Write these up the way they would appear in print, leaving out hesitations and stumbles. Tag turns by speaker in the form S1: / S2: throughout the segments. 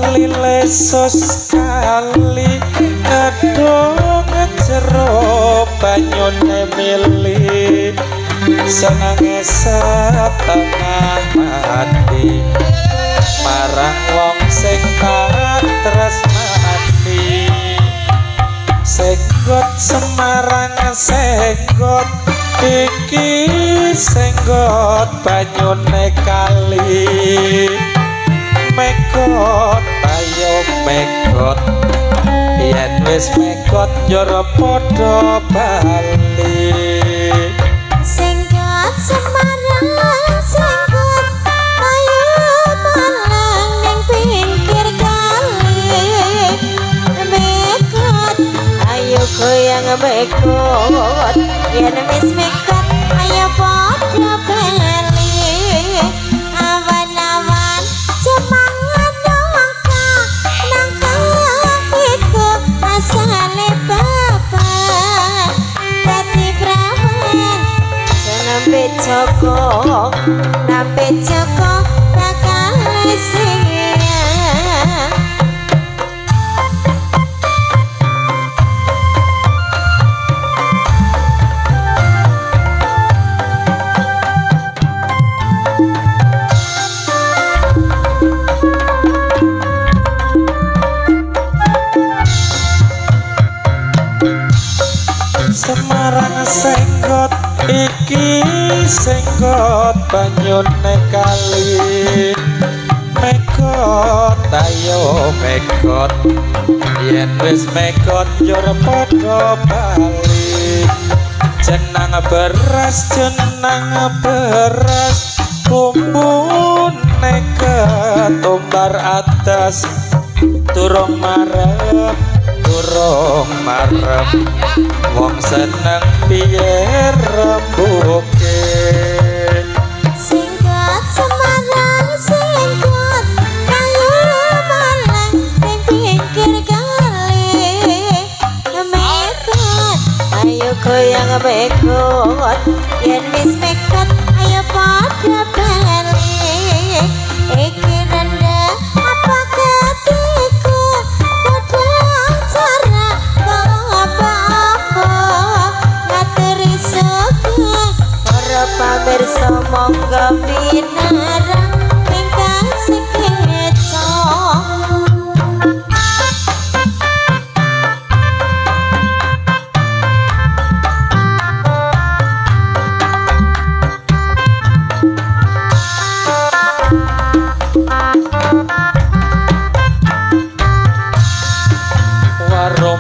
S1: Kali lesus kali ngedong jero banyune mili senenge setengah mati marang wong sing tak tresnani. Senggot Semarang senggot iki senggot banyune kali mekot ayo mekot yen wis mekot njur padha bali.
S2: Senggot Semarang senggot ayo malang ning pinggir kali mekot ayo goyang mekot yen wis mekot ayo padha bali. Awan-awan semangat nangka nangka iku asale bapak dadi prawan nambe Joko nambe Joko bakal siang.
S1: Semarang senggot iki senggot banyune kali mekot ayo mekot yen wis mekot njur padha bali. Jenang beras bumbune ketumbar atas durung marep durung marep wong seneng piye rembuke.
S2: Senggot Semarang senggot kayu malang ning pinggir kali mekot ayo goyang mekot yen wis mekot ayo padha bali. Iki rendeng apa ketiku padha cara apa-apa ngaturi suka para pamirsa monggo pinarang ingkang sekeca.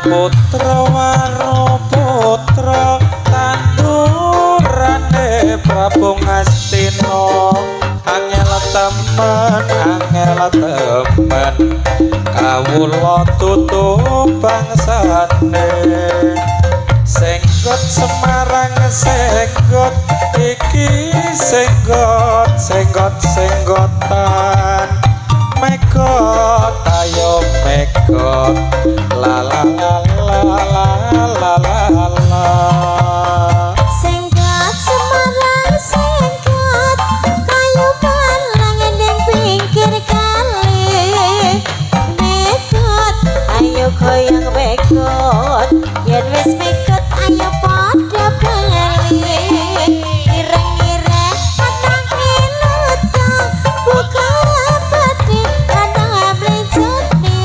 S1: Putra waro putra tandurane Prabu Ngastina angel temen kawula tutu bangsane. Senggot Semarang senggot iki senggot senggot senggotan mekot ayo mekot la la la la la la la la.
S2: Senggot Semarang senggot kayu palang ning pinggir kali mekot ayo goyang mekot yen wis mekot ayo padha bali. Ireng-ireng patang iluta buka peti ana mlecone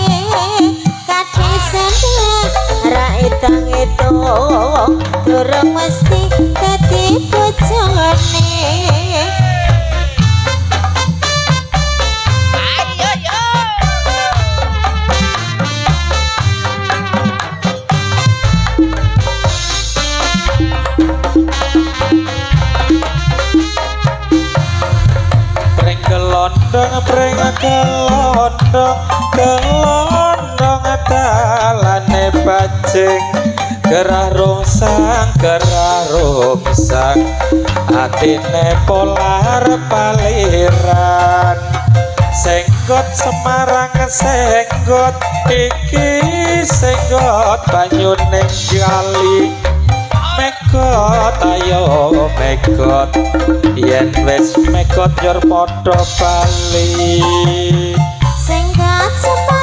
S2: kadhe seneng ra etang-etung durung mesti dadi bojone.
S1: Pring kelondong kelondong dalane bajing gerah rungsang atine polar paliran. Senggot Semarang senggot iki senggot banyune kali mekot ayo mekot yen wis mekot njur padha bali.
S2: Senggot Semarang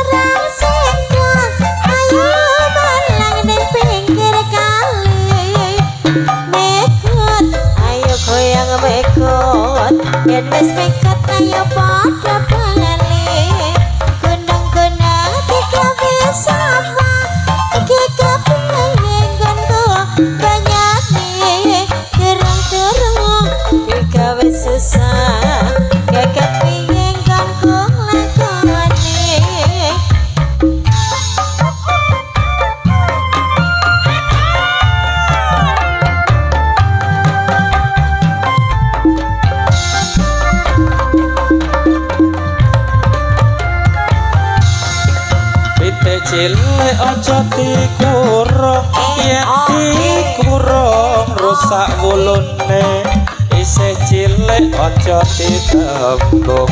S2: Wis mekot ayo padha bali. Gunung-gunung digawe sama iki kepiye nggonku banyane terang-terang digawe susah gagap piye nggonku nglakoni.
S1: Pitik cilik aja dikurung, yen dikurung rusak wulune. Isih cilik aja ditembung,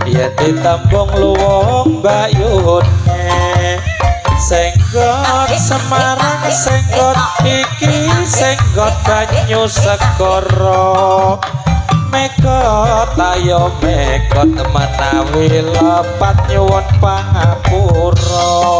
S1: yen ditembung luwung mbayune. Senggot Semarang senggot iki senggot banyu segara. Mekot ayo mekot menawi lepat nyuwun pangapura.